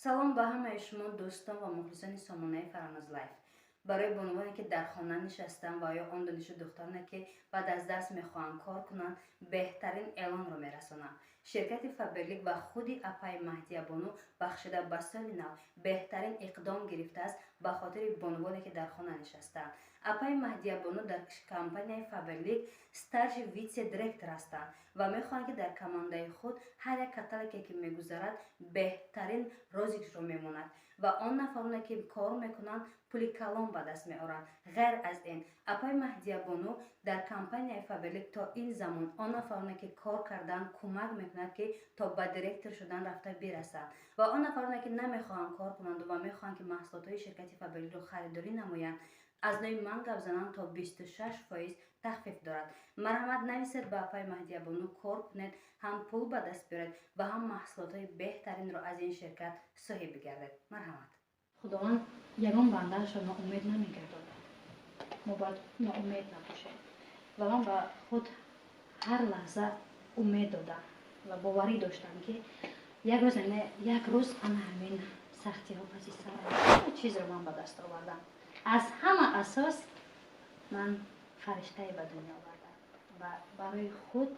Салом ба ҳамаи шумо, дӯстон ва мухлисони сомонаи Фараноз Лайф. Барои бонувоне, ки дар хона нишастанд ва ё он донишҷӯ духтароне, ки баъд аз дарс мехоҳанд кор кунанд, беҳтарин эълонро мерасонам. Ширкати Фаберлик ва худи апаи Маҳдиябону бахшида ба соли нав беҳтарин иқдом гирифтааст ба хотири бонувоне, ки дар хона нишастаанд. Апаи Маҳдиябону дар компанияи Фаберлик старший вице-директор ҳастанд ва мехоҳанд, ки дар командаи худ ҳар як каталоге, ки мегузарад, беҳтарин розыгрышро мемонад ва он нафароне, ки кор мекунанд, пули калон ба даст меоранд. Ғайр аз ин, апаи Маҳдиябону дар компанияи Фаберлик то ин замон он нафароне, ки кор карданд, кӯмак мекунад, ки то ба директор шудан рафта бирасанд, ва он нафароне, ки намехоҳанд кор кунанду ва мехоҳанд, ки маҳсулотҳои ширкати Фаберликро харидорӣ намоянд, аз номи ман гап зананд, то 26% тахфиф дорад. Марҳамат, нависед ба апаи Маҳдиябону, кор кунед, ҳам пул ба даст биёред ва ҳам маҳсулотҳои беҳтаринро аз ин ширкат соҳиб бигардед. Марҳамат. Худованд ягон бандаашро ноумед намегардонад, мо бояд ноумед набошем. Ва ман ба худ ҳар лаҳза умед додам ва боварӣ доштам, ки як рӯз, як рӯз ана ҳамин сахтиҳо паси сар ҳама чизро ман ба даст овардам. Аз ҳама асос, ман фариштае ба дунё овардам ва барои худ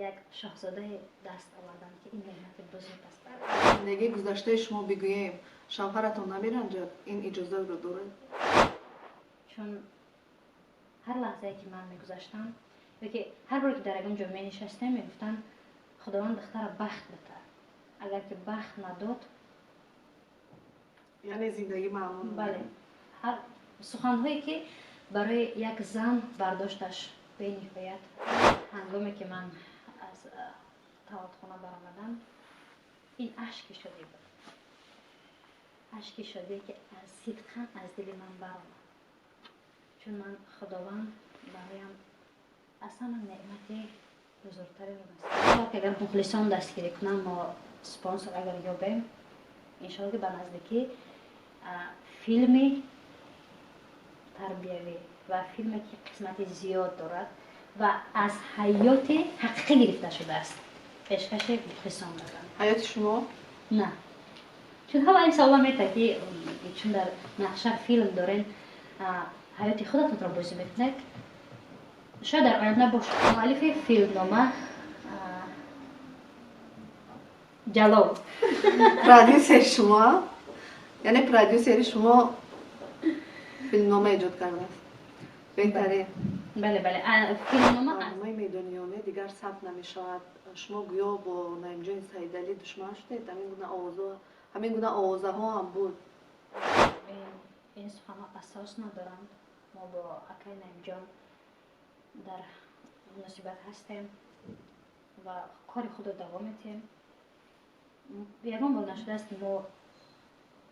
як шоҳзодае даст овардам, ки ин неъмати бузург аст. Зиндагии гузаштаи шумо бигӯем, шавҳаратон намеранҷад? Ин иҷозатро дорад? Чун ҳар лаҳзае, ки ман мегузаштам ёки ҳар боре, ки дар ягон ҷо менишастем, мегуфтанд: «Худованд духтара бахт бита, агар ки бахт надод…» Яъне зиндагӣ маъно. Бале, ҳар суханҳое, ки барои як зан бардошташ бениҳоят. Ҳангоме ки ман аз таваллудхона баромадам, ин ашки шодӣ буд, ашки шодие, ки аз сидқан аз дили ман баромад, чун ман Худованд бароям аз ҳама неъмати бузургтареро насиб. Агар мухлисон дастгирӣ кунанд, мо спонсор агар ёбем, иншоалло, ки ба наздикӣ филми тарбиявӣ ва филме, ки қисмати зиёд дорад ва аз ҳаёти ҳақиқӣ гирифта шудааст, пешкаши мухлисон додам. Ҳаёти шумо? На, чун ҳама ин савола мета, ки чун дар нақша филм дорен, ҳаёти худатонро бозӣ мекунед? Шояд дар оянда бошад. Муаллифи филмнома Ҷалол. Продюсери шумо, яъне продюсери шумо филмнома эҷод кардааст. Беҳтарин. Бале, филмнома. Барномаи Майдониёне дигар сабт намешавад. Шумо гӯё бо Наимҷони Саидалӣ душман шудед. Ҳамин гуна овозҳо, ҳамин гуна овозаҳо ҳам буд. Ин суханҳо асос надоранд. Мо бо акаи Наимҷон дар муносибат ҳастем ва кори худро давом медиҳем. Ягон бор нашудааст, мо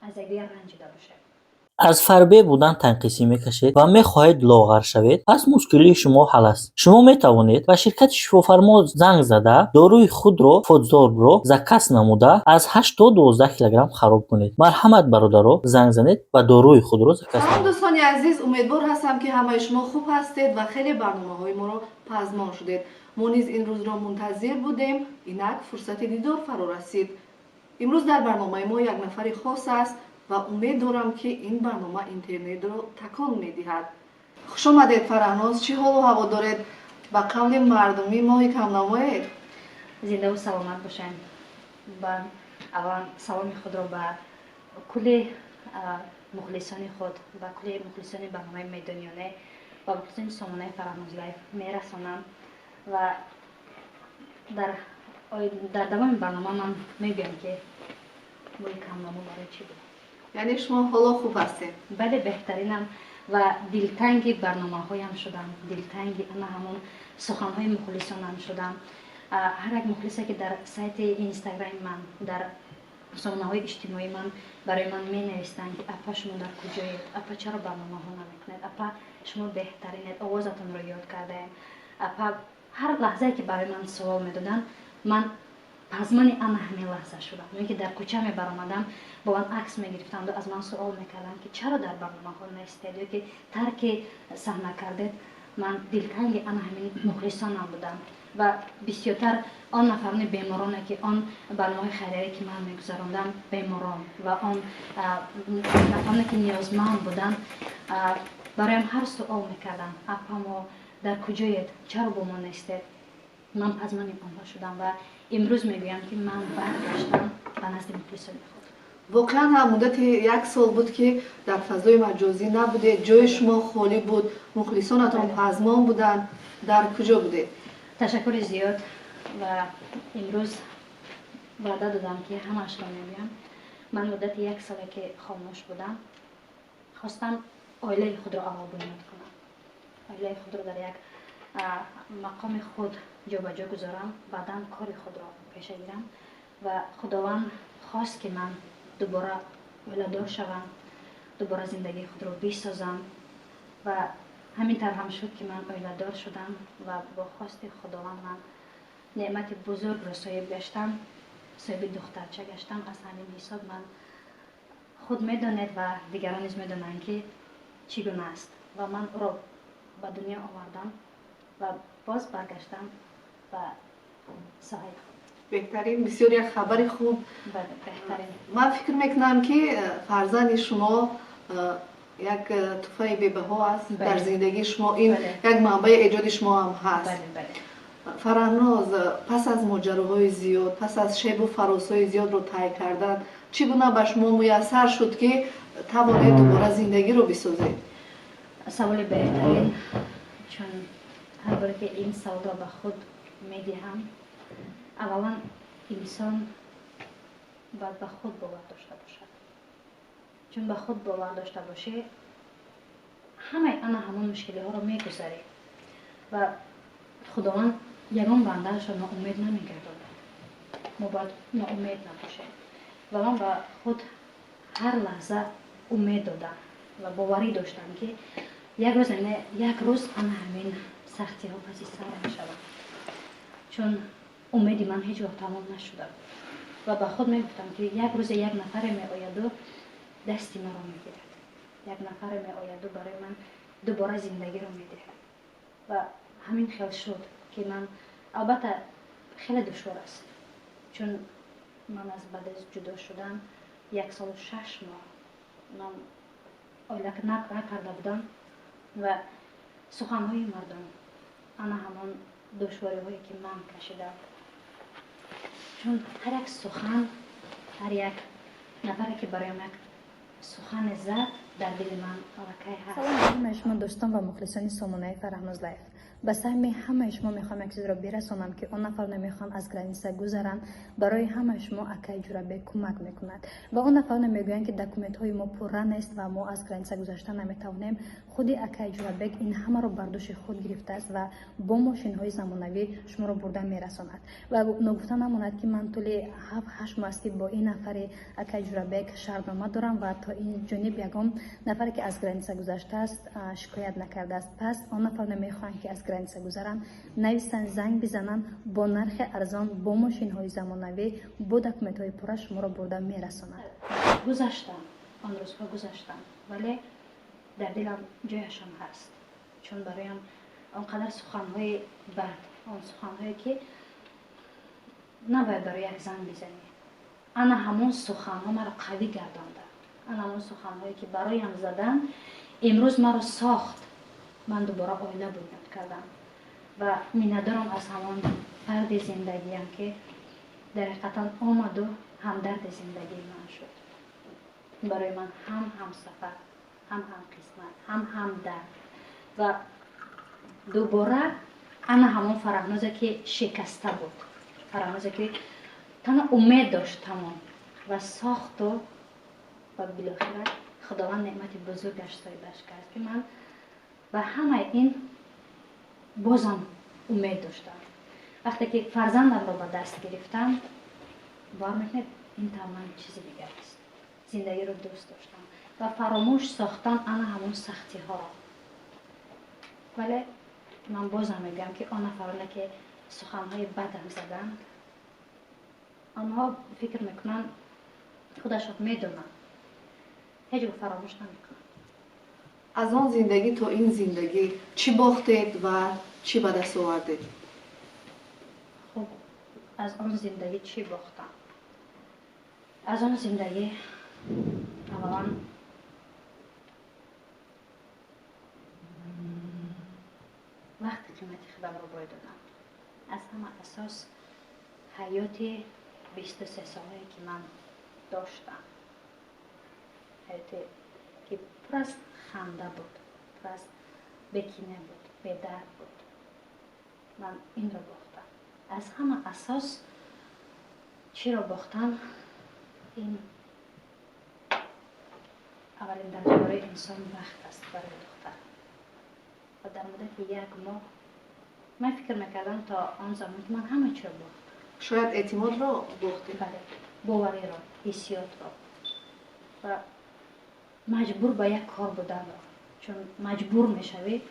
аз якдигар ранҷида бошем. Аз фарбе будан танқисӣ мекашед ва мехоҳед лоғар шавед? Пас мушкилии шумо ҳал аст. Шумо метавонед ба ширкати Шифофармо занг зада, доруи худро Фотзорбро заказ намуда, аз 8 то 12 килограмм хароб кунед. Марҳамат, бародаро, занг занед ва доруи худро заказ. Салом, дӯстони азиз! Умедвор ҳастам, ки ҳамаи шумо хуб ҳастед ва хеле барномаҳои моро пазмон шудед. Мо низ ин рӯзро мунтазир будем. Инак фурсати дидор фаро расид. Имрӯз дар барномаи мо як нафари хос аст ва умед дорам, ки ин барнома интернетро такон медиҳад. Хушомадед, Фараҳноз! Чӣ ҳолу ҳаво доред? Ба қавли мардумӣ, моҳи камнамоед. Зиндаву саломат бошед. Ба аввалан саломи худро ба кулли мухлисони худ, ба кулли мухлисони барномаи Майдониёне ва мухлисони сомонаи Фараҳноз Лайф мерасонам ва дар давоми барнома ман мегӯям, ки моҳи камнамо барои чӣ буд. Яъне шумо ҳоло хуб ҳастед? Бале, беҳтаринам ва дилтанги барномаҳоям шудам, дилтанги ана ҳамон суханҳои мухлисонам шудам. Ҳар як мухлисе, ки дар сайти Инстаграми ман, дар сомонаҳои иҷтимоии ман барои ман менавистанд, ки апа, шумо дар куҷоед, апа, чаро барномаҳо намекунед, апа, шумо беҳтаринед, овозатонро ёд кардаем, апа, ҳар лаҳзае, ки барои ман суол медоданд, ман пазмони ана ҳамин лаҳза шудам. Ё ки дар кӯча мебаромадам, бо ман акс мегирифтанду аз ман суол мекарданд, ки чаро дар барномаҳо нестед ё ки тарки саҳна кардед. Ман дилтанги ана ҳамин мухлисонам будам. Ва бисёртар он нафарони бемороне, ки он барномаҳои хайрияве, ки ман мегузарондам, беморон ва он нафароне, ки ниёзманд буданд, бароям ҳар суол мекарданд: «Апамо, дар куҷоед? Чаро бо мо нестед?» Ман пазмони онҳо шудам ва имрӯз мегӯям, ки ман баргаштам ба назди мухлисони худ. Воқеан ҳам, муддати як сол буд, ки дар фазои маҷозӣ набудед, ҷои шумо холӣ буд, мухлисонатон пазмон буданд. Дар куҷо будед? Ташаккури зиёд. Ва имрӯз ваъда додам, ки ҳамаашро мегӯям. Ман муддати як соле, ки хомӯш будам, хостам оилаи худро аввал бунёд кунам, оилаи худро дар як мақоми худ ҷобаҷо гузорам, баъдан кори худро пеша гирам. Ва Худованд хост, ки ман дубора оиладор шавам, дубора зиндагии худро бисозам. Ва ҳамин тавр ҳам шуд, ки ман оиладор шудам ва бо хости Худованд ман неъмати бузургро соҳиб гаштам, соҳиби духтарча гаштам. Аз ҳамин ҳисоб ман худ медонед ва дигарон низ медонанд, ки чӣ гуна аст. Ва ман ӯро ба дунё овардам ва боз баргаштам ба соҳаи худ. Беҳтарин, бисёр як хабари хуб. Бале, беҳтарин. Ман фикр мекунам, ки фарзанди шумо як тӯҳфаи бебаҳо аст дар зиндагии шумо, ин як манбаи эҷоди шумо ҳам ҳаст. бале бале Фараҳноз, пас аз моҷароҳои зиёд, пас аз шебу фарозҳои зиёдро тай кардан, чӣ гуна ба шумо муяссар шуд, ки тавонед дубора зиндагиро бисозед? Саволи беҳтарин, чун ҳар боре, ки ин саволро ба худ медиҳам, аввалан инсон бояд ба худ бовар дошта бошад, чун ба худ бовар дошта бошӣ, ҳамаи ана ҳамон мушкилиҳоро мегузарӣ. Ва Худованд ягон бандаашро ноумед намегардонад, мо бояд ноумед набошем. Ва ман ба худ ҳар лаҳза умед додам ва боварӣ доштам, ки як рӯз не, як рӯз ана ҳамин сахтиҳо паси сар мешаванд, чун умеди ман ҳеҷ гоҳ тамом нашуда буд. Ва ба худ мегуфтам, ки як рӯзе як нафаре меояду дасти маро мегирад, як нафаре меояду барои ман дубора зиндагиро медиҳад. Ва ҳамин хел шуд, ки ман, албатта, хеле душвор аст, чун ман аз баъд аз ҷудо шудан 1 солу 6 моҳ ман оила накарда будам. Ва суханҳои мардум, ана ҳамон душвориҳое, ки ман кашидам, чун ҳар як сухан, ҳар як нафаре, ки бароям як сухане зад, дар дили ман аллакай ҳаст. Салом ба ҳамаи шумо, дӯстон ва мухлисони сомонаи Фараҳноз Лайф. Ба саҳми ҳамаи шумо мехоҳам як чизро бирасонам, ки он нафароне мехоҳанд аз граница гузаранд, барои ҳамаи шумо акаи Ҷурабек кӯмак мекунад. Ва он нафароне мегӯянд, ки документҳои мо пурра нест ва мо аз граница гузашта наметавонем, худи акаи Ҷурабек ин ҳамаро бар дӯши худ гирифтааст ва бо мошинҳои замонавӣ шуморо бурда мерасонад. Ва ногуфта намонад, ки ман тӯли 7-8 моҳ аст, ки бо ин нафари акаи Ҷурабек шартнома дорам ва то ин ҷониб ягон нафаре, ки аз граница гузаштааст, шикоят накардааст. Пас он нафароне мехоҳанд, ки аз граница гузаранд, нависанд, занг бизананд, бо нархи арзон, бо мошинҳои замонавӣ, бо документҳои пурра шуморо бурда мерасонад. Гузаштам, он рӯзҳо гузаштанд, вале дар дилам ҷояшон ҳаст, чун бароям он қадар суханҳои бад, он суханҳое, ки набояд барои як зан бизанӣ, ана ҳамон суханҳо маро қавӣ гардонда, ана ҳамон суханҳое, ки бароям задан, имрӯз маро сохт. Ман дубора оила бунёд кардам ва миннатдорам аз ҳамон фарди зиндагиам, ки дар ҳақиқатан омаду ҳамдарди зиндагии ман шуд, барои ман ҳам ҳамсафар, ҳам ҳамқисмат, ҳам ҳамдард. Ва дубора ана ҳамон Фараҳнозе, ки шикаста буд, Фараҳнозе, ки танҳо умед дошт, тамом, ва сохту ва билохира Худованд неъмати бузургаш соҳибаш кард, ки ман ба ҳамаи ин бозам умед доштам. Вақте ки фарзандамро ба даст гирифтам, бовар мекунед, ин тамоман чизи дигар аст. Зиндагиро дӯст доштам ва фаромӯш сохтан ана ҳамон сахтиҳоро. Вале ман бозам мегӯям, ки он нафароне, ки суханҳои бадам заданд, онҳо фикр мекунанд, худашон медонанд, ҳеҷ гоҳ фаромӯш намекунанд. Аз он зиндагӣ то ин зиндагӣ чӣ бохтед ва чӣ ба даст овардед? Аз он зиндагӣ чӣ бохтам? Аз он зиндагӣ аввалан вақти қимати худамро бой додам. Аз ҳама асос ҳаёти 23 солае, ки ман доштам, ҳаёте ки пур аз ханда буд, пур аз бекина буд, бедард буд, ман инро бохтам. Аз ҳама асос чиро бохтам? Ин аввалин дараҷа барои инсон вақт аст, барои духтар. Ва дар муддати як моҳ ман фикр мекардам то он замон, ки ман ҳама чиро бохтам. Шояд эътимодро бохтед? Бале, бовариро, ҳиссиётро ва маҷбур ба як кор буданро. Чун маҷбур мешавӣ,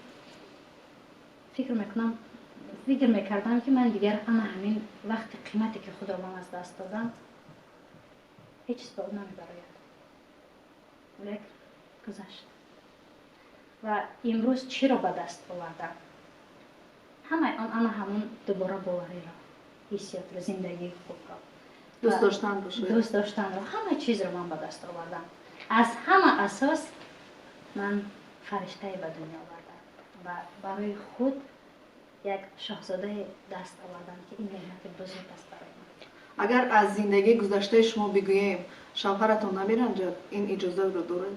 фикр мекунам, фикр мекардам, ки ман дигар ана ҳамин вақти қимате, ки худро ман аз даст додам, ҳеҷ чиз ба ӯ намебарояд. Лекин гузашт. Ва имрӯз чиро ба даст овардам? Ҳамаи он, ана ҳамон дубора бовариро, ҳиссиётро, зиндагии хубро. Дӯст доштанро шояд. Дӯст доштанро, ҳама чизро ман ба даст овардам. Аз ҳама асос ман фариштае ба дунё овардам ва барои худ як шоҳзодае даст овардам, ки ин неъмати бузург аст барои ман. Агар аз зиндагии гузаштаи шумо бигӯем, шавҳаратон намеранҷад? Ин иҷозатро дорад?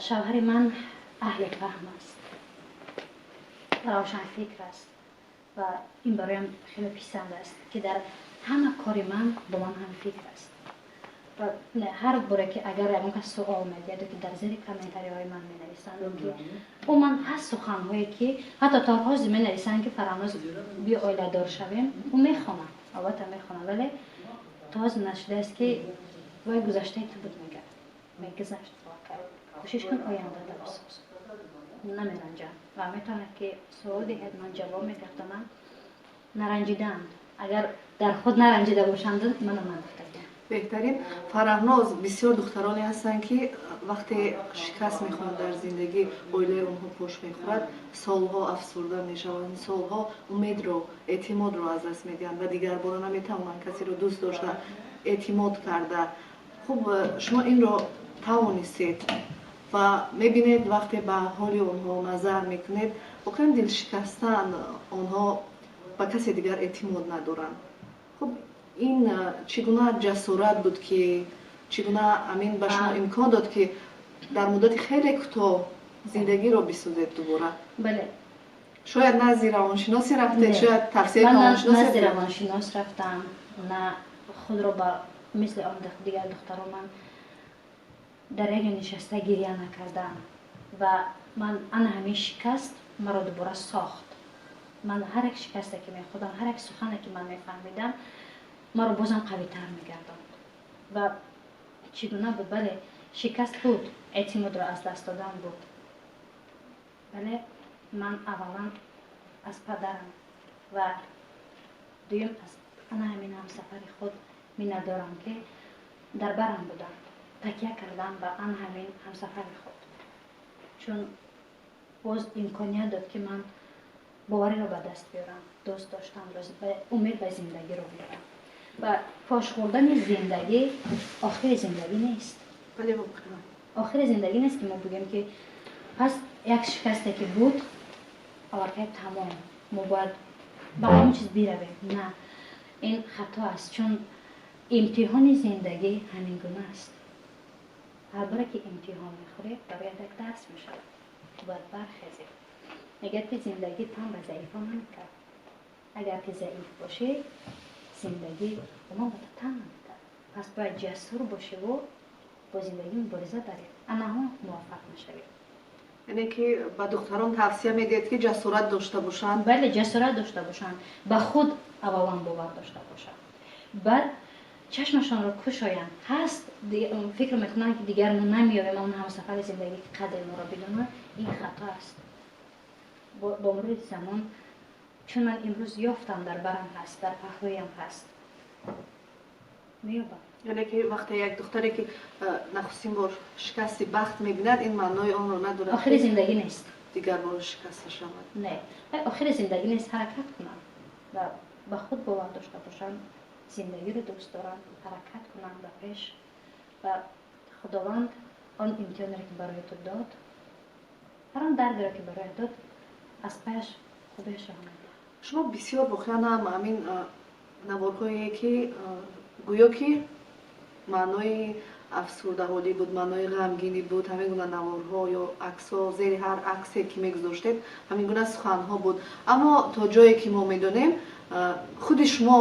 Шавҳари ман аҳли фаҳм аст, равшанфикр аст ва ин бароям хеле писанд аст, ки дар ҳама кори ман бо ман ҳамфикр аст. Ва ҳар боре ки агар ягон кас суол медиҳад ё ки дар зери комментариҳои ман менависанд, ки ӯ ман ҳаст суханҳое, ки ҳатто то ҳозир менависанд, ки «Фараҳноз, биё оиладор шавем», ӯ мехонад, албатта мехонад, вале то ҳозир нашудааст, ки «Вай гузаштаи ту буд», мегӯяд, мегузашт, кӯшиш кун, ояндата бисоз. Намеранҷам ва метавонад, ки суол диҳад, ман ҷавоб мегардонам. Наранҷидаанд. Агар дар худ наранҷида бошанд, мана ман гуфтагиам. Беҳтарин, Фараҳноз. Бисёр духтароне ҳастанд, ки вақте шикаст мехӯранд дар зиндагӣ, оилаи онҳо пош мехӯрад, солҳо афсурда мешаванд, солҳо умедро, эътимодро аз даст медиҳанд ва дигарбора наметавонанд касеро дӯст дошта, эътимод карда. Хуб, шумо инро тавонистед ва мебинед, вақте ба ҳоли онҳо назар мекунед, воқеан дилшикастаанд, онҳо ба касе дигар эътимод надоранд. Хуб, ин чӣ гуна ҷасорат буд, ки чӣ гуна амин ба шумо имкон дод, ки дар муддати хеле кӯтоҳ зиндагиро бисозед дубора? Бале. Шояд назди равоншиносе рафтед, шояд тавсияи равоншиносе? Назди равоншинос рафтам, на худро ба мисли он дигар духтарон ман дар як ҷо нишаста гиря накардам. Ва ман ана ҳамин шикаст маро дубора сохт. Ман ҳар як шикасте, ки мехӯрдам, ҳар як сухане, ки ман мефаҳмидам, маро бозам қавитар мегардонд. Ва чӣ гуна буд? Бале, шикаст буд, эътимодро аз даст додан буд, вале ман аввалан аз падарам ва дуюм аз ана ҳамин ҳамсафари худ миннатдорам, ки дар барам буданд. Такя кардам ба ана ҳамин ҳамсафари худ, чун боз имконият дод, ки ман бовариро ба даст биёрам, дӯст доштанро, умед ба зиндагиро биёрам. Ва пош хӯрдани зиндагӣ охири зиндагӣ нест. Бале, воқеан. Охири зиндагӣ нест, ки мо бигӯем, ки пас як шикасте ки буд, аллакай тамом, мо бояд ба ҳамон чиз биравем. На, ин хато аст, чун имтиҳони зиндагӣ ҳамин гуна аст. Ҳар боре ки имтиҳон мехӯрӣ, барояд як дарс мешавад, бояд бархезӣ. Мегӯяд, ки зиндагӣ тан ба заифон намекард. Агар ки заиф бошӣ, зиндагӣ умуман ба ту тан намедиҳад. Пас бояд ҷасур бошиву бо зиндагӣ мубориза барӣ, анаҳон муваффақ мешавӣ. Яъне ки ба духтарон тавсия медиҳед, ки ҷасорат дошта бошанд? Бале, ҷасорат дошта бошанд, ба худ аввалан бовар дошта бошанд, баъд чашмашонро кушоянд. Ҳаст, фикр мекунанд, ки дигар мо намеёбем он ҳамсафари зиндагӣ, ки қадри моро бидонад. Ин хато аст. Бо мурури замон, чун ман имрӯз ёфтам, дар барам ҳаст, дар паҳлӯям ҳаст, меёбам. Яъне ки вақте як духтаре, ки нахустин бор шикасти бахт мебинад, ин маънои онро надорад, охири зиндагӣ нест, дигар бор шикаста шавад. Не, охири зиндагӣ нест, ҳаракат кунам ва Ба худ бовар дошта бошанд, зиндагиро дӯст доранд, ҳаракат кунанд ба пеш ва Худованд он имтиҳонеро, ки барои ту дод, ҳар он дардеро, ки бароят дод, аз паяш хубиашро ҳам медиҳад. Шумо бисёр воқеан ҳам ҳамин наворҳое, ки гӯё ки маънои афсурдаҳолӣ буд, маънои ғамгинӣ буд, ҳамин гуна наворҳо ё аксҳо, зери ҳар аксе, ки мегузоштед, ҳамин гуна суханҳо буд. Аммо то ҷое, ки мо медонем, худи шумо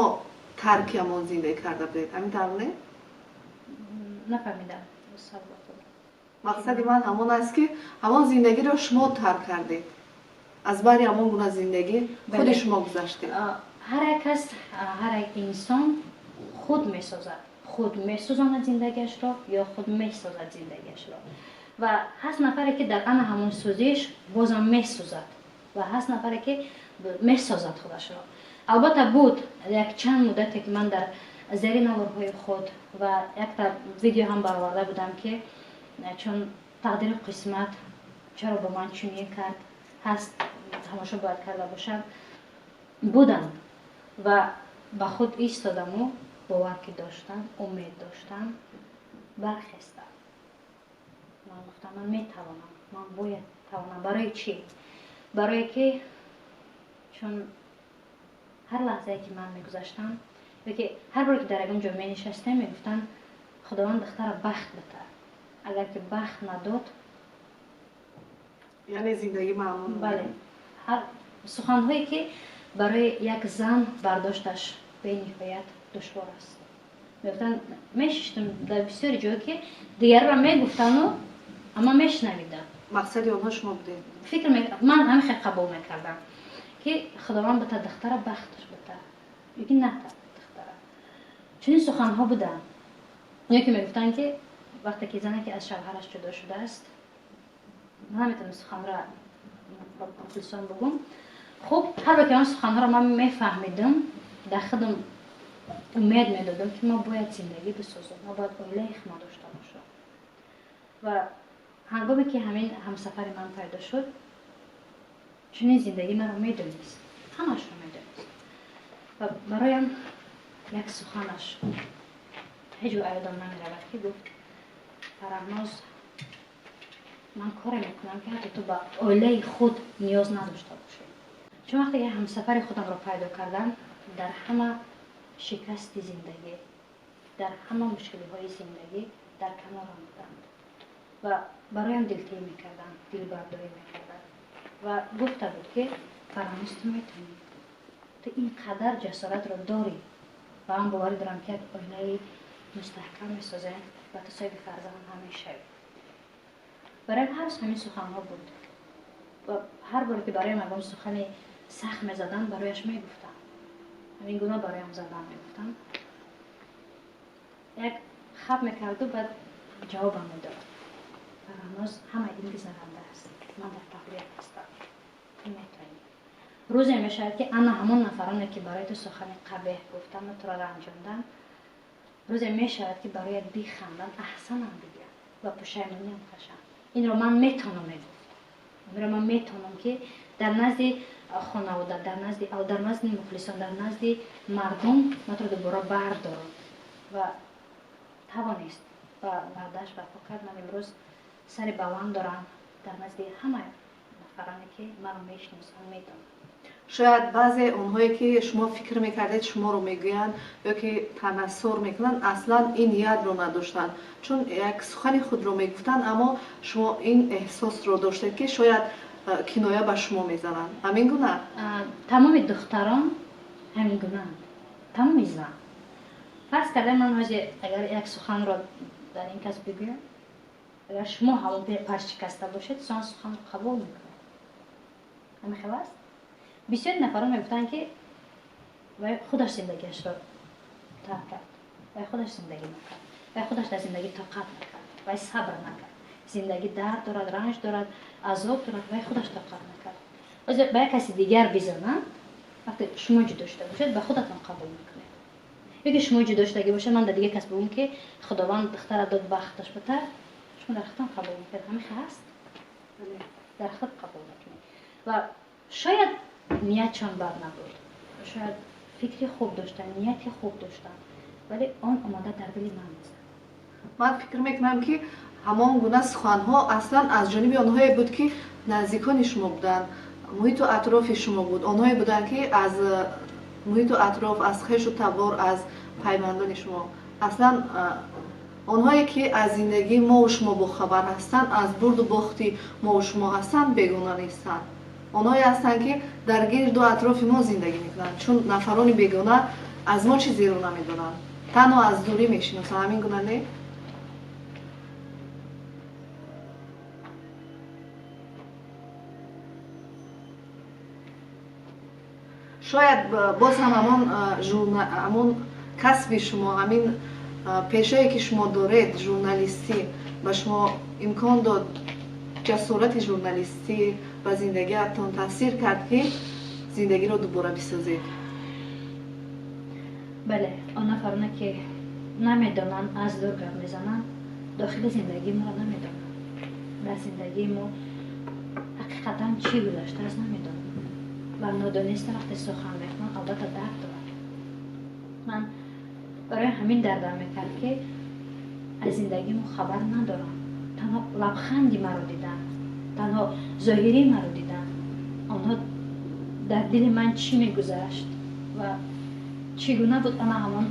тарки ҳамон зиндагӣ карда будед, ҳамин тавр не? Нафаҳмидам саволатонро. Мақсади ман ҳамон аст, ки ҳамон зиндагиро шумо тарк кардед, аз бари ҳамон гуна зиндагӣ худи шумо гузаштед. Ҳар як кас, ҳар як инсон худ месозад, худ месӯзонад зиндагиашро ё худ месозад зиндагиашро. Ва ҳаст нафаре, ки дар ана ҳамон сӯзиш бозам месӯзад, ва ҳаст нафаре, ки месозад худашро. Албатта, буд як чанд муддате, ки ман дар зери наворҳои худ ва якта видео ҳам бароварда будам, ки чун тақдиру қисмат чаро бо ман чунин кард, ҳаст, тамошо бояд карда бошанд, буданд. Ва ба худ истодаму бовар ки доштам, умед доштам, бархестам. Ман гуфтам: ман метавонам, ман бояд тавонам. Барои чӣ? Барое ки чун ҳар лаҳзае, ки ман мегузаштам ёки ҳар боре, ки дар ягон ҷо менишастем, мегуфтанд: «Худованд духтара бахт бита». Агар ки бахт надод, яъне зиндагӣ маъно. Бале, суханҳое, ки барои як зан бардошташ бениҳоят душвор аст, мегуфтанд. Мешиштам дар бисёри ҷое, ки дигарро мегуфтану, аммо мешунавидам. Мақсади онҳо шумо будед. Фикр, ман ҳамин хел қабул мекардам, ки Худованд бита духтара, бахташ бита ёки ната духтара. Чунин суханҳо буданд. Ё ки мегуфтанд, ки вақте ки зане, ки аз шавҳараш ҷудо шудааст, ман наметавонам суханро ба мухлисон бугум. Хуб, ҳар бор ки он суханҳоро ман мефаҳмидам, дар худам умед медодам, ки мо бояд зиндагӣ бисозем, мо бояд оилаи хумо дошта бошем. Ва ҳангоме ки ҳамин ҳамсафари ман пайдо шуд, чунин зиндагӣ маро медонист, ҳамашро медонист ва бароям як суханаш ҳеҷ гоҳ ёдам намеравад, ки гуфт: «Фараҳноз, ман коре мекунам, ки ҳатто ту ба оилаи худ ниёз надошта бошӣ». Чун вақте ки ҳамсафари худамро пайдо кардам, дар ҳама шикасти зиндагӣ, дар ҳама мушкилиҳои зиндагӣ дар канорам буданд ва бароям дилтӣ мекарданд, дилбардорӣ мекарданд. Ва гуфта буд, ки: «Фараҳноз, ту метавонӣ, ту ин қадар ҷасоратро дорӣ ва ман боварӣ дорам, ки як оилаи мустаҳкам месозем ва ту соҳиби фарзанд ҳам мешавӣ». Бароям ҳар рӯз ҳамин суханҳо буд ва ҳар боре, ки бароям ягон сухани сахт мезаданд, барояш мегуфтам: «Ҳамин гуна бароям задан». Мегуфтам, як хаб мекарду баъд ҷавобам медод: «Фараҳноз, ҳама ин гузаранда аст, ман дар паҳлӯят ҳастам, ту метавонӣ. Рӯзе мешавад, ки ана ҳамон нафароне, ки барои ту сухани қабеҳ гуфтанд ва туро ранҷонданд, рӯзе мешавад, ки бароят биханданд, аҳсанам бигӯянд ва пушаймониам кашанд. Инро ман метавонам», мегуфт, «инро ман метавонам, ки дар назди хонавода, дар назди мухлисон, дар назди мардум ман туро дубора бардорам». Ва тавонист ва ваъдааш вафо кард. Ман имрӯз сари баланд дорам дар назди ҳама нафароне, ки маро мешиносанд, медонанд. Шояд баъзе онҳое, ки шумо фикр мекардед, шуморо мегӯянд ё ки танассур мекунанд, аслан ин ниятро надоштанд, чун як сухани худро мегуфтанд, аммо шумо ин эҳсосро доштед, ки шояд киноя ба шумо мезананд. Ҳамин гуна? Тамоми духтарон ҳамин гунаанд, тамоми зан. Фарз кардем, ман ҳозир агар як суханро дар ин кас бигӯям, агар шумо ҳамон паршикаста бошед, сон суханро қабул мекунед. Ҳамин хел аст. Бисёри нафарон мегуфтанд, ки вай худаш зиндагиашро тарк кард, вай худаш зиндагӣ накард, вай худаш дар зиндагӣ тоқат накард, вай сабр накард, зиндагӣ дард дорад, ранҷ дорад, азоб дорад, вай худаш тоқат накард. Ҳозир ба як каси дигар бизананд, вақте шумо ҷудо шуда бошед, ба худатон қабул мекунед. Ё ки шумо ҷудо шудагӣ бошед, ман дар дигар кас бигӯм, ки Худованд духтара дод, бахташ бутар, шумо дар худтон қабул мекунед. Ҳамин хел ҳаст, дар худ қабул мекунед. Ва шояд ниятшон бад набуд, шояд. Фикри хуб доштанд, нияти хуб доштанд, вале он омада дар дили ман мезад. Ман фикр мекунам, ки ҳамон гуна суханҳо аслан аз ҷониби онҳое буд, ки наздикони шумо буданд, муҳиту атрофи шумо буд, онҳое буданд, ки аз муҳиту атроф, аз хешу табор, аз пайвандони шумо. Аслан онҳое ки аз зиндагии мову шумо бохабар ҳастанд, аз бурду бохти мову шумо ҳастанд, бегона нестанд. Онҳое ҳастанд, ки дар гирду атрофи мо зиндагӣ мекунанд, чун нафарони бегона аз мо чизеро намедонанд, танҳо аз дурӣ мешиносанд. Ҳамин гуна не? Шояд боз ҳам ҳамон касби шумо, ҳамин пешае ки шумо доред, журналистӣ, ба шумо имкон дод, ҷасорати журналистӣ ба зиндагиатон таъсир кард, ки зиндагиро дубора бисозед. Бале, он нафароне ки намедонанд, аз дур гап мезананд, дохили зиндагии моро намедонанд, дар зиндагии мо ҳақиқатан чӣ гузаштааст намедонанд ва нодониста вақте сухан мекунанд, албатта дард дорад. Ман барои ҳамин дардам мекард, ки аз зиндагии мо хабар надорам, танҳо лабханди маро диданд, танҳо зоҳирии маро диданд. Онҳо дар дили ман чӣ мегузашт ва чӣ гуна буд, ана ҳамон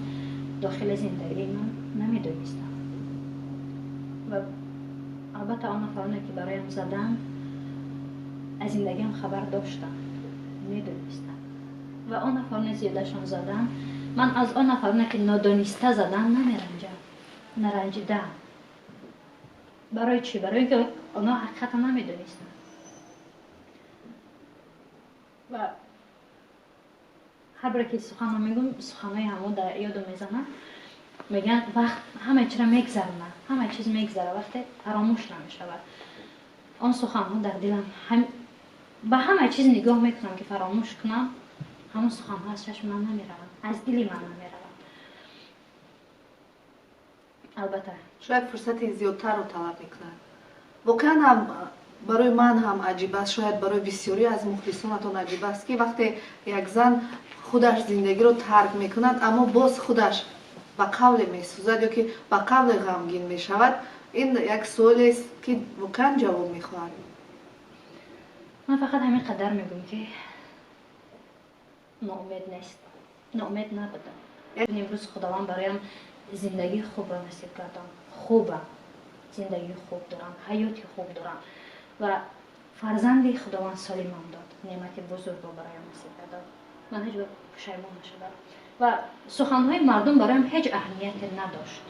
дохили зиндагии ман намедонистам. Ва албатта он нафароне ки бароям заданд, аз зиндагиам хабар доштанд, медонистам. Ва он нафароне зиёдашон заданд, ман аз он нафароне ки нодониста заданд намеранҷам, наранҷидаам. Барои чӣ? Барои ин ки онҳо ҳақиқатан намедонистанд. Ва ҳар боре ки суханро мегӯм, суханҳои ҳамон дар ёдам мезананд. Мегӯянд, вақт ҳама чизро мегзаронад, ҳама чиз мегзара, вақте фаромӯш намешавад. Он суханҳо дар дилам, ба ҳама чиз нигоҳ мекунам ки фаромӯш кунам, ҳамон суханҳо аз чашми ман намераванд, аз дили ман намераванд. Албатта шояд фурсати зиёдтарро талаб мекунад. Воқеан ҳам барои ман ҳам аҷиб аст, шояд барои бисёрӣ аз мухлисонатон аҷиб аст, ки вақте як зан худаш зиндагиро тарк мекунад, аммо боз худаш ба қавле месӯзад ё ки ба қавле ғамгин мешавад. Ин як суолест, ки воқеан ҷавоб мехоҳад. Ман фақат ҳамин қадар мегӯм, ки ноумед нест, ноумед набудам. Имрӯз Худованд бароям зиндагии хубро насиб кардам, хубам, зиндагии хуб дорам, ҳаёти хуб дорам ва фарзанди Худованд солимам дод, неъмати бузургро бароям насиб кардам. Ман ҳеҷ гоҳ пушаймон нашудам ва суханҳои мардум бароям ҳеҷ аҳамияте надошт.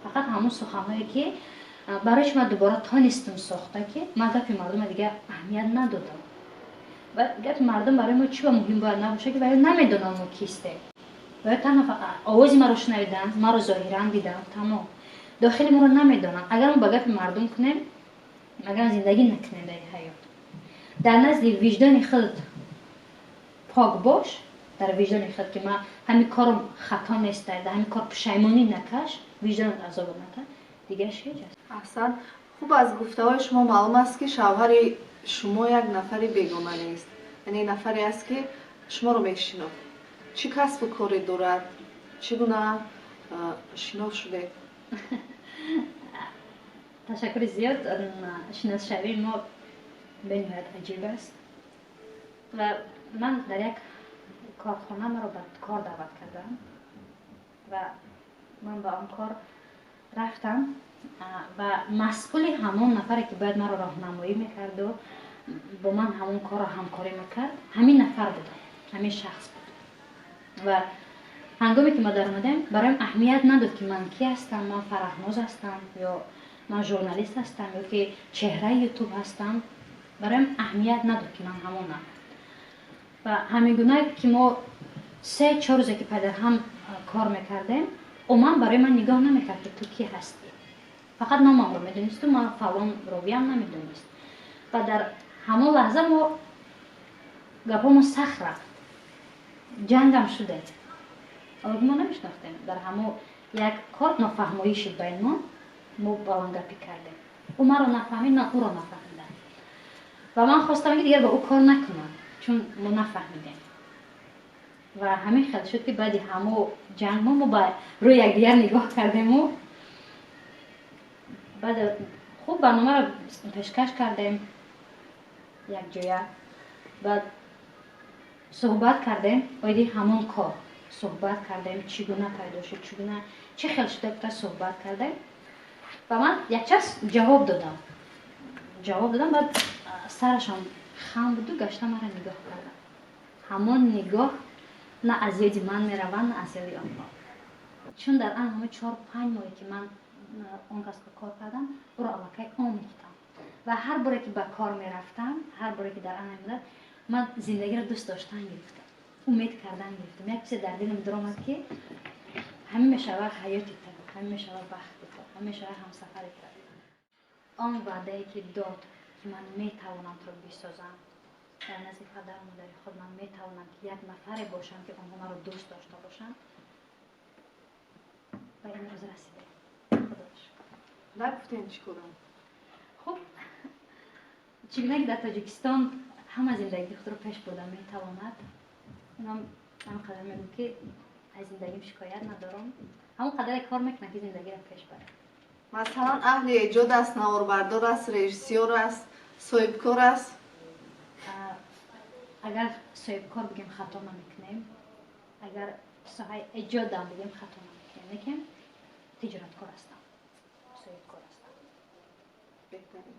Фақат ҳамон суханҳое ки барои чи ман дубора тонистам сохта, ки ман гапи мардума дигар аҳамият надодам. Ва гапи мардум барои мо чӣ ба муҳим бояд набошад, ки ваё намедонанд мо кистем. Ваё танҳо овози маро шунавиданд, маро зоҳиран диданд, тамом. Дохили моро намедонанд. Агар мо ба гапи мардум кунем, агар зиндагӣ накунем дар ин ҳаёт, дар назди виҷдони худ пок бош, дар виҷдони худ ки ман ҳамин кором хато нест, дар ҳамин кор пушаймонӣ накаш, виҷдонат азобат накард, дигараш ҳеҷ аст. Аҳсан. Хуб, аз гуфтаҳои шумо маълум аст, ки шавҳари шумо як нафари бегона нест, яъне нафаре аст, ки шуморо мешинохт. Чӣ касбу коре дорад? Чӣ гуна шинос шудед? Ташаккури зиёд. Шиносшавии мо бениҳоят аҷиб аст ва ман дар як корхона маро ба кор даъват кардам ва ман ба он кор рафтам ва масъули ҳамон нафаре ки бояд маро роҳнамоӣ мекарду бо ман ҳамон корро ҳамкорӣ мекард, ҳамин нафар будам, ҳамин шахс буд. Ва ҳангоме ки мо даромадем, бароям аҳамият надод, ки ман ки ҳастам, ман Фараҳноз ҳастам ё ман журналист ҳастам ё ки чеҳраи Ютуб ҳастам, бароям аҳамият надод, ки ман ҳамонам. Ва ҳамин гуна ки мо 3-4 рӯзе ки пайдарҳам кор мекардем, умуман барои ман нигоҳ намекард, ки ту кӣ ҳастӣ, фақат номамро медонисту ман фалон ровиям намедонист. Ва дар ҳамон лаҳза мо гапҳомо сахт рафт, ҷангам шуде, мо намешинохтем. Дар ҳамо як кор нофаҳмоӣ шуд байни мо, мо баландгапӣ кардем, ӯ маро нафаҳмид, ман ӯро нафаҳмидам ва ман хостам, ки дигар ба ӯ кор накунам, чун мо нафаҳмидем. Ва ҳамин хел шуд, ки баъди ҳамо ҷанг мо ба рӯи якдигар нигоҳ кардему баъд хуб барномаро пешкаш кардем якҷоя. Баъд суҳбат кардем оиди ҳамон кор, суҳбат кардем, чӣ гуна пайдо шуд, чӣ гуна, чӣ хел шуда гуфта суҳбат кардем. Ва ман якчас ҷавоб додам. Баъд сарашон хам буду гашта маро нигоҳ кардам. Ҳамон нигоҳ на аз ёди ман мераванд, на аз ёди онҳо, чун дар ан ҳамон 4-5 моҳе, ки ман он касро кор кардам, ӯро аллакай омӯхтам. Ва ҳар боре, ки ба кор мерафтам, ҳар боре, ки дар ан муддат ман зиндагиро дӯст доштан гирифтам, умед кардан гирифтам. Як чизе дар дилам дуромад, ки ҳамин мешава ҳаёти ту, ҳамин мешава бахти ту, ҳамин мешава ҳамсафари ту. Он ваъдае, ки дод, ки ман метавонам туро бисозам, дар назди падару модари худ ман метавонам, ки як нафаре бошам, ки онҳо маро дӯст дошта бошанд, ба ин рӯз расидем, Худоро шукр. Нагуфтем, чӣ корам? Хуб, чӣ гуна ки дар Тоҷикистон ҳама зиндагии худро пеш бурда метавонад, инам ҳамин қадар мегӯм, ки аз зиндагим шикоят надорам. Ҳамон қадаре кор мекунам, ки зиндагиро пеш барам. Масалан, аҳли эҷод аст, наворбардор аст, режиссёр аст, соҳибкор аст? Агар соҳибкор бигем, хато намекунем, агар соҳаи эҷодам бигем, хато намекунем, лекин тиҷораткор ҳастам, соҳибкор ҳастам. Беҳтарин.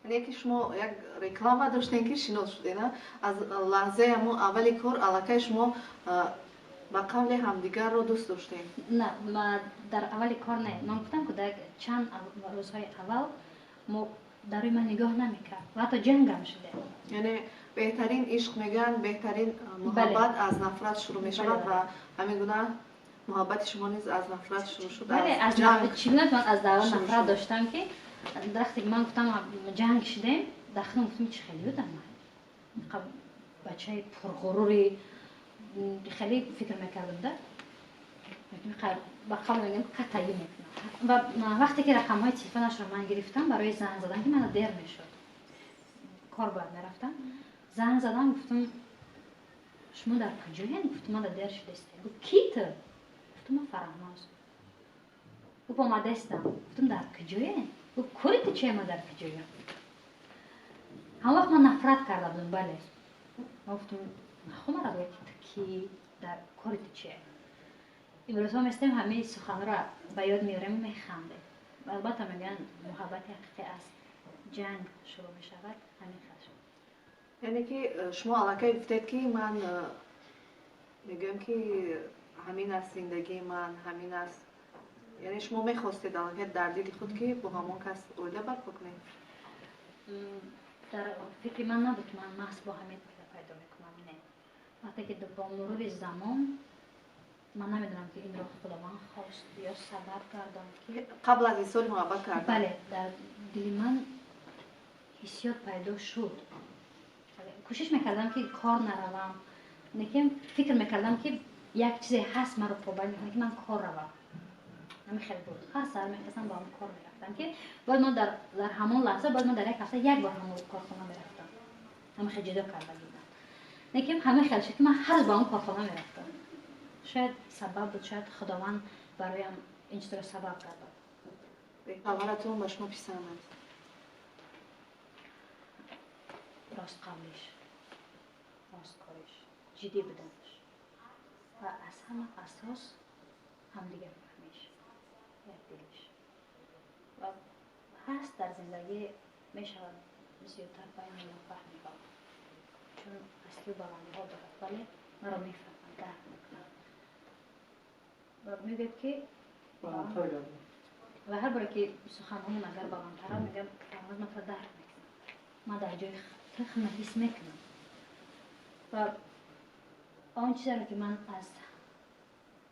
Яъне ки шумо як реклама доштем, ки шинос шудед, аз лаҳзаи ҳамон аввали кор аллакай шумо ба қавли ҳамдигарро дӯст доштем? На, дар аввали кор не. Ман гуфтам, ки дар чанд рӯзҳои аввал мо дар рӯи ман нигоҳ намекард ва ҳатто ҷангам шудем. Яъне беҳтарин ишқ мегӯянд, беҳтарин муҳаббат аз нафрат шурӯъ мешавад ва ҳамин гуна муҳаббати шумо низ аз нафрат шурӯъ шуд. Чӣ гуна ман аз давра нафрат доштам, ки вақте ки ман гуфтам, ҷанг шудем, дар худам гуфтам, чи хеле будам ман бачаи пурғурури, хеле фикр мекардам да, ба қавл мегӯям, қатъӣ мекунам. Ва вақте ки рақамҳои телефонашро ман гирифтам барои занг задан, ки мана дер мешуд, кор бояд мерафтам, занг задам, гуфтам: «Шумо дар куҷоен?» Гуфтам: «Ман дер шудастем». Гуфт: «Ки ту?» Гуфтам: «Ман Фараҳноз». Гуфт: «Омадастам». Гуфтам: «Дар куҷоен?» Гуфт: «Кори ту чия, ман дар куҷоям?» Ҳамон вақт ман нафрат карда будам, бале. Ман гуфтам: «Нахо мара гӯяд, ки ту кӣ, дар кори ту чия?» Имрӯзҳо местем, ҳамаи суханро ба ёд меорем, механдем. Албатта, мегӯянд, муҳаббати ҳақиқӣ аз ҷанг шурӯъ мешавад, ҳамин хел шуд. Яъне ки шумо аллакай гуфтед, ки ман мегӯям, ки ҳамин аст зиндагии ман, ҳамин аст. Яъне шумо мехостед аллакай дар дили худ, ки бо ҳамон кас оила барпо кунед? Дар фикри ман набуд, ки ман маҳз бо ҳамин оила пайдо мекунам, не. Вақте ки бо мурури замон, ман намедонам, ки инро Худованд хост ё сабаб гардонд, ки Қабл аз изҳори муҳаббат кардан? Бале, дар дили ман ҳиссиёт пайдо шуд. Кӯшиш мекардам, ки кор наравам, лекин фикр мекардам, ки як чизе ҳаст, маро побанд мекунад, ки ман кор равам. Ҳамин хел буд. Ҳар саҳар мехестам, ба ҳамон кор мерафтам, ки бояд ман дар ҳамон лаҳза, бояд ман дар як ҳафта як бор ҳамон корхона мерафтам. Ҳамин хел ҷудо карда будам, лекин ҳамин хел шуд, ки ман ҳар рӯз ба он корхона мерафтам. Шояд сабаб буд, шояд Худованд бароям ин чизро сабаб гардад. Аввалатон ба шумо писанд аст? Ростқавлиш, росткориш, ҷиддӣ буданаш ва аз ҳама асос ҳамдигарфаҳмиш, якдилиш. Ва ҳаст, дар зиндагӣ мешавад зиёдтар байни нофаҳмиҳо, чун пастию баландиҳо дорад, вале маро мефаҳмад, дарк мекунад ва мегӯяд, ки ва ҳар боре ки суханҳомон агар баландтара, мегӯям: «Ман туро дарк мекунам, ман дар ҷои ту ҳис мекунам». Ва он чизеро, ки ман аз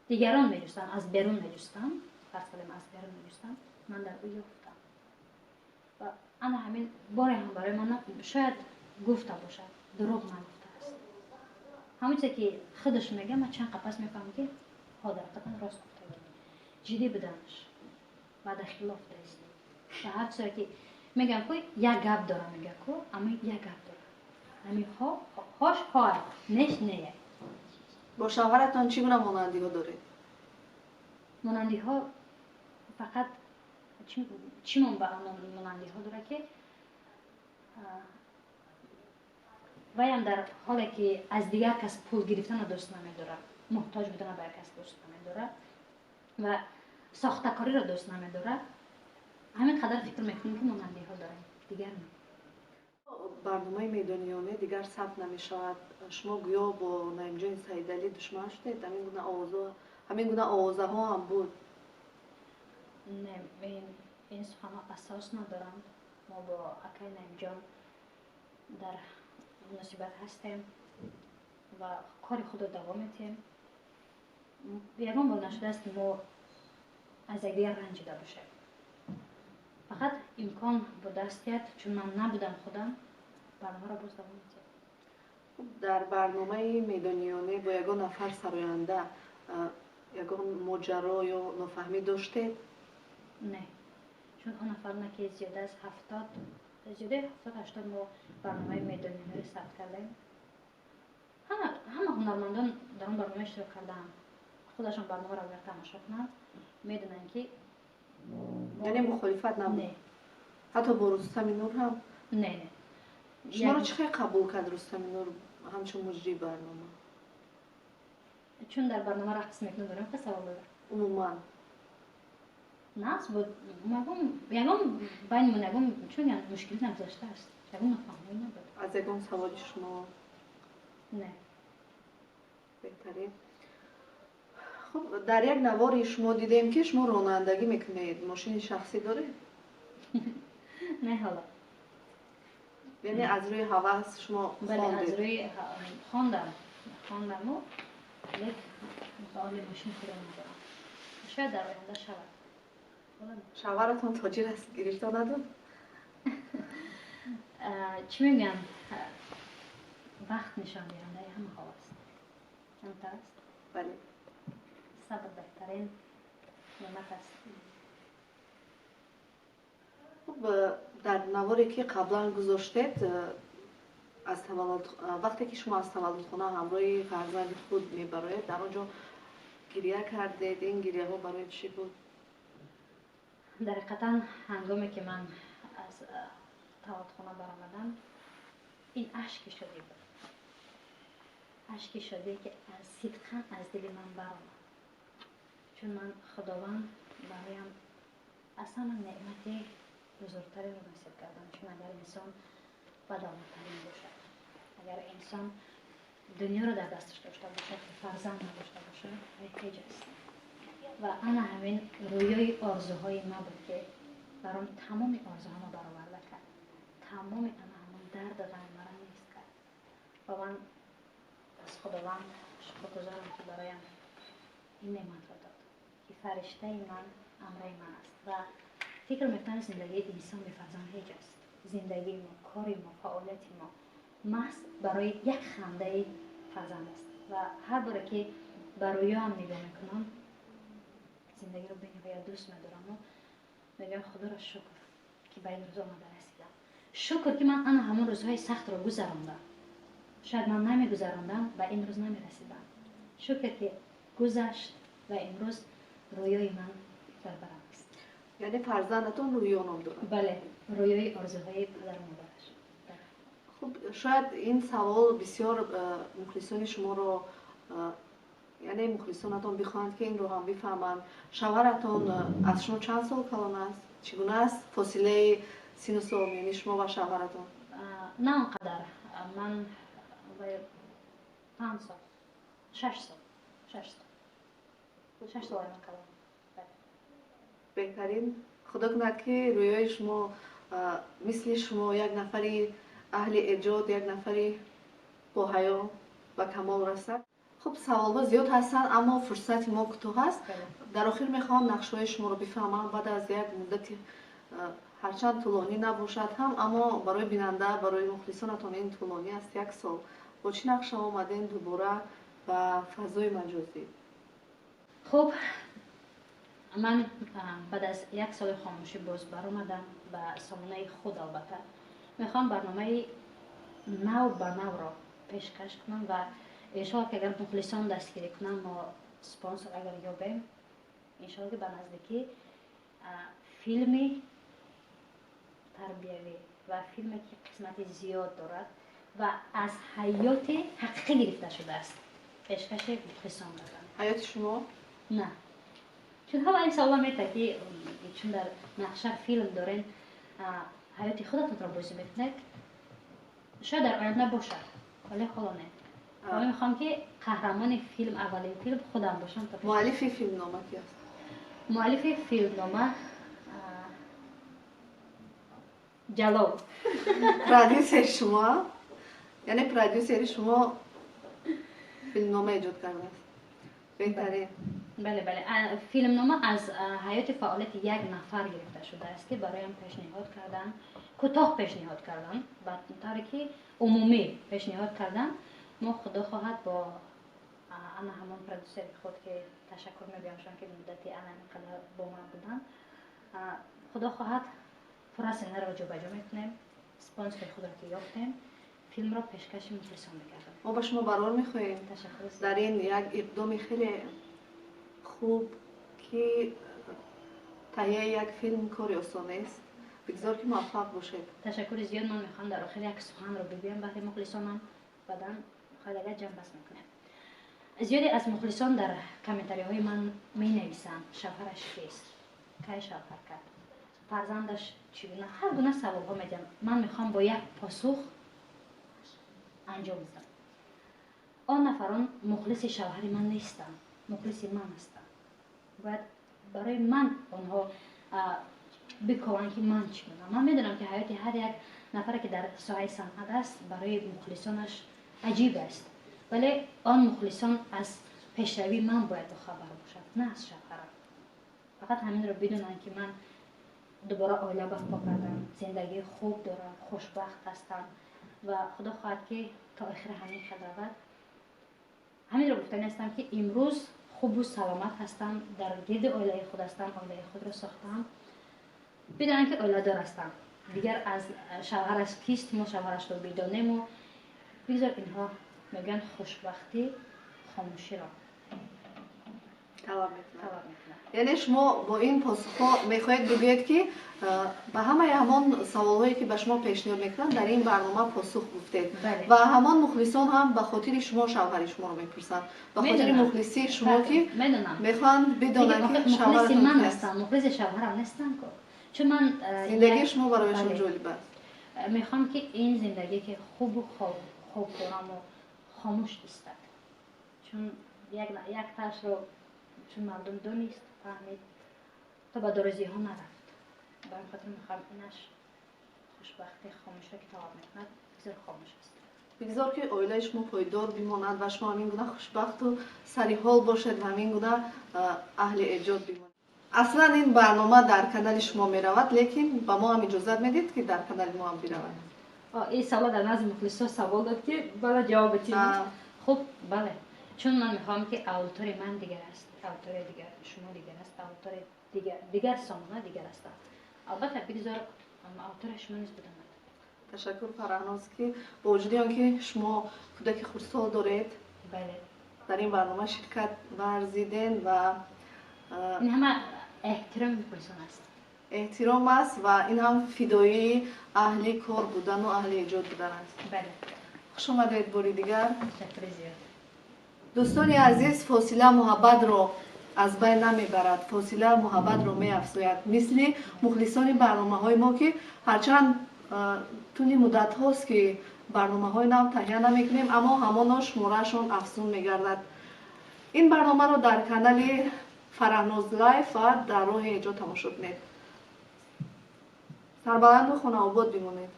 дигарон меҷустам, аз берун меҷустам, фарз кардем, аз берун меҷустам, ман дар ӯ ёфтам. Ва ана ҳамин боре ҳам барои ман шояд гуфта бошад, дурӯғ нагуфтааст. Ҳамон чизе, ки худаш мегӯяд, ман чанд қапас мефаҳмам, ки ҳо, дар ҳақиқатан рост гуфтагӣ. Ҷиддӣ буданаш, ваъдахилоф нест ва ҳар чизе, ки мегӯям, ку як гап дорам, мега ку, ами як гап дорам, ами ҳо, ҳош ҳоа, неш нея. Бо шавҳаратон чӣ гуна монандиҳо доред? Монандиҳо фақат чӣ монандиҳо дорад, ки ваям дар ҳоле ки аз дигар кас пул гирифтана дӯст намедорад, муҳтоҷ будана ба як кас дӯст намедорад ва сохтакориро дӯст намедорад. Ҳамин қадар фикр мекунем, ки монандиҳо дорем, дигар не. Барномаи «Медонӣ ё не» дигар сабт намешавад. Шумо гӯё бо Наимҷони Саидалӣ душман шудед. Ҳамин гуна овозаҳо ҳам буд. Не, ин суханҳо асос надоранд. Мо бо акай Наимҷон дар муносибат ҳастем ва кори худро давом медиҳем. Ягон бор нашудааст, ки мо аз якдигар ранҷида бошем. Фақат имкон бо даст диҳад, чун ман набудам худам, барномаро боз давом медиҳем. Дар барномаи «Медонӣ ё не» бо ягон нафар сароянда ягон моҷаро ё нофаҳмӣ доштед? Не, чун он нафарона ки зиёда аз 70, зиёдаи 70-80 мо барномаи «Медонӣ ё не»ро сабт кардем, ҳама ҳунармандон дар он барнома иштирок кардаанд. Худашон барномаро агар тамошо кунанд, медонанд, ки Яъне мухолифат набуд? Не. Ҳатто бо Рустами Нур ҳам? Не. Шуморо чӣ хел қабул кард Рустами Нур ҳамчун муҷрии барнома? Чун дар барнома рақс мекунад, барои ка савол дорад? Умуман. Нас буд, ягон байнимон ягон чун мушкилӣ нагузаштааст, ягон нофаҳмӣ набуд. Аз ягон саволи шумо? Не. Беҳтарин. Хуб, дар як навори шумо дидем, ки шумо ронандагӣ мекунед. Мошини шахсӣ доред? Не, ҳоло. Яъне аз рӯи ҳавас шумо Бале, аз хондед? рӯи хондам, хондаму, лек ба оли мошини худро надорам. Шояд дар оянда шавад. Ҳоло не. Шавҳаратон тоҷир аст, гирифтор надод? Чӣ мегӯям, вақт нишондиҳандаи ҳама ҳол аст. Ҳамтар аст? Бале. Сабр беҳтарин неъмат аст. Хуб, дар наворе, ки қаблан гузоштед, аз таваллуд, вақте ки шумо аз таваллудхона ҳамроҳи фарзанди худ мебароед, дар он ҷо гиря кардед. Ин гиряҳо барои чӣ буд? Дар ҳақиқатан, ҳангоме ки ман аз таваллудхона баромадам, ин ашки шодӣ буд, ашки шодие, ки аз сидқан аз дили ман баромад, чун ман Худованд бароям аз ҳама неъмати бузургтареро насиб кардам. Чун агар инсон бадавлаттарин бошад, агар инсон дунёро дар дасташ дошта бошад, фарзанд надошта бошад, вай ҳеҷ аст. Ва ана ҳамин рӯёи орзуҳои ман буд, ки баром тамоми орзуҳома бароварда кард, тамоми ана ҳамон дарду ғами маро нест кард. Ва ман аз Худованд шукргузорам, ки бароям ин неъматро дод, ки фариштаи ман амраи ман аст. Ва фикр мекунам, зиндагии инсон бефарзанд ҳеҷ аст. Зиндагии мо, кори мо, фаъолияти мо маҳз барои як хандаи фарзанд аст. Ва ҳар боре ки ба рӯёам нигоҳ мекунам, зиндагиро бениҳоят дӯст медораму мегӯям: Худоро шукр, ки ба ин рӯз омада расидам. Шукр, ки ман ана ҳамон рӯзҳои сахтро гузарондам. Шояд ман намегузарондам, ба ин рӯз намерасидам. Шукр, ки гузашт ва имрӯз рӯёи ман дар барам аст. Яъне фарзандатон Рӯё ном дорад? Бале, рӯёи орзуҳои падару модараш. Хуб, шояд ин савол бисёр мухлисони шуморо, яъне мухлисонатон бихоҳанд, ки инро ҳам бифаҳманд. Шавҳаратон аз шумо чанд сол калон аст? Чӣ гуна аст фосилаи сину сол миёни шумо ва шавҳаратон? На он қадар. Ман 5 сол, 6 сол, 6 сол, 6 сол ман калон. Беҳтарин. Худо кунад, ки рӯёи шумо мисли шумо як нафари аҳли эҷод, як нафари боҳаё ба камол расад. Хуб, саволҳо зиёд ҳастанд, аммо фурсати мо кӯтоҳ аст. Дар охир мехоҳам нақшҳои шуморо бифаҳмам. Баъд аз як муддати, ҳарчанд тӯлонӣ набошад ҳам, аммо барои бинанда, барои мухлисонатон ин тӯлонӣ аст, як сол, бо чӣ нақша омадем дубора ба фазои маҷозӣ? Хуб, ман баъд аз як соли хомӯшӣ боз баромадам ба сомонаи худ. Албатта, мехоҳам барномаи нав ба навро пешкаш кунам ва Иншоалло, ки агар мухлисон дастгирӣ кунанд, мо спонсор агар ёбем, иншоалло, ки ба наздикӣ филми тарбиявӣ ва филме, ки қисмати зиёд дорад ва аз ҳаёти ҳақиқӣ гирифта шудааст, пешкаши мухлисон додам. Ҳаёти шумо? На, чун ҳама ин савола метавад, ки чун дар нақша филм дорен, ҳаёти худатонро бозӣ мекунед. Шояд дар оянда бошад, вале ҳоло не. Ман мехоҳам, ки қаҳрамони филм, аввалин филм худам бошам. Муаллифи филмнома ки аст? Муаллифи филмнома Ҷалол. Продюсери шумо, яъне продюсери шумо филмнома эҷод кардааст. Беҳтарин. Бале, филмнома аз ҳаёти фаъолияти як нафар гирифта шудааст, ки бароям пешниҳод кардан, кӯтоҳ пешниҳод кардан, ба тавре ки умумӣ пешниҳод кардан. Мо, худо хоҳад, бо ана ҳамон продюсери худ, ки ташаккур мегӯям шон, ки муддати ана ин қадар бо ман буданд, худо хоҳад, пурра сценариро ҷобаҷо мекунем, спонсори худро ки ёфтем, филмро пешкаши мухлисон мекардам. Мо ба шумо барор мехоҳем. Ташаккур. Дар ин як иқдоми хеле хуб, ки таҳияи як филм кори осон нест. Бигзор, ки муваффақ бошед. Ташаккури зиёд. Ман мехоҳам дар охир як суханро бигӯям баҳри мухлисонам, баъдан хоҳад, ҷамъбаст мекунем. Зиёде аз мухлисон дар комментариҳои ман менависанд: шавҳараш кист, кай шавҳар кард, фарзандаш чӣ гуна, ҳар гуна саволҳо медиҳам. Ман мехоҳам бо як посух анҷом диҳам: он нафарон мухлиси шавҳари ман нестанд, мухлиси ман ҳастанд. Бояд барои ман онҳо бикованд, ки ман чӣ гуна. Ман медонам, ки ҳаёти ҳар як нафаре, ки дар соҳаи санъат аст, барои мухлисонаш аҷиб аст, вале он мухлисон аз пешравии ман бояд бохабар бошад, на аз шавҳарам. Фақат ҳаминро бидонанд, ки ман дубора оила барпо кардам, зиндагии хуб дорам, хушбахт ҳастам ва худо хоҳад, ки то охира ҳамин хел равад. Ҳаминро гуфтани ҳастам, ки имрӯз хубу саломат ҳастам, дар гирди оилаи худ ҳастам, оилаи худро сохтаам. Бидонанд, ки оиладор ҳастам. Дигар аз шавҳараш кист, мо шавҳарашро бидонему бигзор инҳо мегӯянд, хушбахтӣ хомӯширо талаб мекунад. Талаб мекунад. Яъне шумо бо ин посухҳо мехоҳед бигӯед, ки ба ҳамаи ҳамон саволҳое, ки ба шумо пешниҳод мекунанд, дар ин барнома посух гуфтед. Бале. Ва ҳамон мухлисон ҳам ба хотири шумо шавҳари шуморо мепурсанд, ба хотири Медонам. мухлисии шумо, ки Медонам. мехоҳанд бидонанд, ки мухлиси шавҳаратон ман ки аст. ҳастам, мухлиси шавҳарам нестам ко, чун ман Зиндагии шумо барояшон Бале. ҷолиб аст. Мехоҳам, ки ин зиндагие, ки хубу хоб дораму, хомӯш истад, чун як ташро чун мардум донист, фаҳмид, то ба дорозиҳо нарафт. Ба ин хотир мехоҳам инаш хушбахтӣ хомӯшро ки талаб мекунад, бисёр хомӯш аст. Бигзор, ки оилаи шумо пойдор бимонад ва шумо ҳамин гуна хушбахту сариҳол бошед ва ҳамин гуна аҳли эҷод бимонед. Аслан ин барнома дар канали шумо меравад, лекин ба мо ҳам иҷозат медиҳед, ки дар канали мо ҳам биравад? Ин савол дар назди мухлисо савол дод, ки бала ҷавоб тим. Хуб, бале, чун ман мехоҳам, ки аудиторияи ман дигар аст, аудиторияи дигар шумо дигар аст, аудиторияи дигар сомона дигар аст. Албатта, бигзор аудиторияи шумо низ бидонад. Ташаккур, Фараҳноз, ки бо вуҷуди он ки шумо кӯдаки хурдсол доред, дар ин барнома ширкат варзиден ва Ин ҳама эҳтироми мухлисон аст. Эҳтиром аст ва ин ҳам фидоии аҳли кор будану аҳли эҷод будан аст. Бале. Хуш омадед бори дигар. Ташаккури зиёд. Дӯстони азиз, фосила муҳаббатро аз байн намебарад, фосила муҳаббатро меафзояд. Мисли мухлисони барномаҳои мо, ки ҳарчанд тӯли муддатҳост, ки барномаҳои нав таҳия намекунем, аммо ҳамоно шумораашон афзун мегардад. Ин барномаро дар канали Фараҳноз Лайф ва дар роҳи эҷод тамошо кунед. Сарбаланду хонаобод бимонед.